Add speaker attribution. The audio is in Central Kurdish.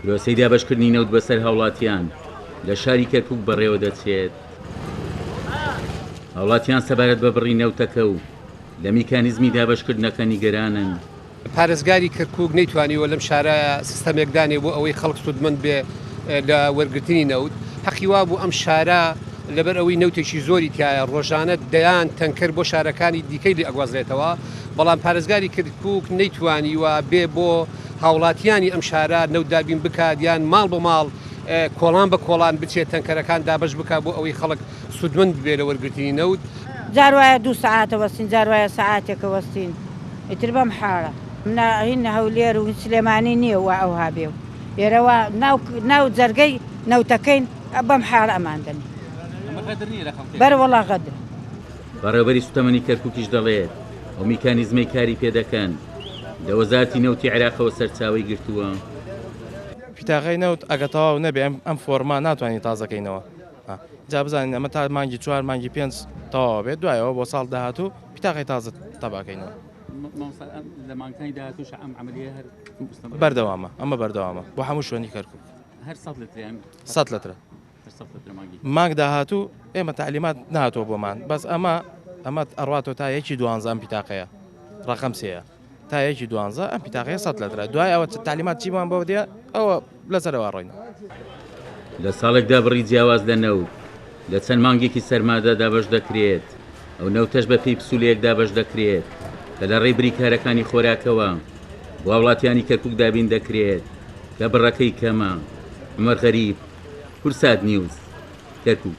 Speaker 1: پرۆسەی دابەشکردنی نەوت بەسەر هاوڵاتیان لە شاری کەرکوک بەڕێوەدەچێت. هاوڵاتیان سەبارەت بە بڕی نەوتەکە و لە میکانیزمی دابەشکردنەکە نیگەرانن.
Speaker 2: پارێزگاری کەرکوک نەیتوانیوە لەم شارە سیستەمێک دانێ بۆ ئەوەی خەڵک سوودمەند بێ لە وەرگرتنی نەوت. هەقی وابوو ئەم شارە لەبەر ئەوەی نەوتێکی زۆری تیایە ڕۆژانە دەیان تەنکەر بۆ شارەکانی دیکەی لێ ئەگوازرێتەوە، بەڵام پارێزگاری کەرکوک نەیتوانیوە بێ بۆ هاوڵاتیانی ئەم شارە نەوت دابین بکات یان ماڵ بە ماڵ کۆڵان بە کۆڵان بچێت تەنکەرەکان دابەش بکات بۆ ئەوەی خەڵک سوودمەند ببێت لە وەرگرتنی نەوت.
Speaker 3: جار وایە دوو سەعاتە وەستین جار وایە سەعاتێکە وەستین ئیتر بەم حاڵە. نا هین هەولێر و هین سلێمانی نییە وا ئەوها بێ و ئێرە وا ناو ناو جەرگەی نەوتەکەین بەم حاڵە ئەمان دەنێ.
Speaker 1: ئەمە غەدر نییە لە خەڵکەکە؟
Speaker 3: بەرە وەڵا غەدرە.
Speaker 1: بەڕێوەبەری سوتەمەنی کەرکوکیش دەڵێت، ئەو میکانیزمەی کاری پێدەکەن لە وەزارەتی نەوتی عێراقەوە سەرچاوەی گرتووە.
Speaker 4: پیتاغەی نەوت ئەگە تەواو نەبێ ئەم فۆرمە ناتوانین تازەکەینەوە جا بزانین ئەمە تا مانگی چوار مانگی پێنج تەواو بێت دوایەوە بۆ ساڵ داهاتوو پیتاغی تازە تەباکەینەوە.
Speaker 1: لە مانگانی داهاتووش ئەم عەمەلیە هەر
Speaker 4: بەردەوامە ئەمە بەردەوامە بۆ هەموو شوێنی کەرکوک.
Speaker 1: هەر سەد لتریان
Speaker 4: سەد لترە. مانگ داهاتوو ئێمە تەعلیمات نەهاتووە بۆمان بەس ئەمە ئەمە ئەڕاتەوە تا یەکی دوانزە ئەم پیتاقەیە ڕقم سێیە تا یەکی دوانزە ئەم پیتاقەیە سەد لەترە دوای ئەوە تەعلیمات چیمان بۆ دێ ئەوە لەسەرەوە ڕۆین.
Speaker 1: لە ساڵێکدا بڕی جیاواز لە نەوت لە چەند مانگێکی سەرمادا دابەش دەکرێت، ئەو نەوتەش بە پێی پسولەیەک دابەش دەکرێت کە لە ڕێی بریکارەکانی خۆراکەوە بۆ هاوڵاتیانی کەرکوک دابین دەکرێت کە بڕەکەی کەمە. عومەر غەریب، کورسات نیوز، کەرکوک.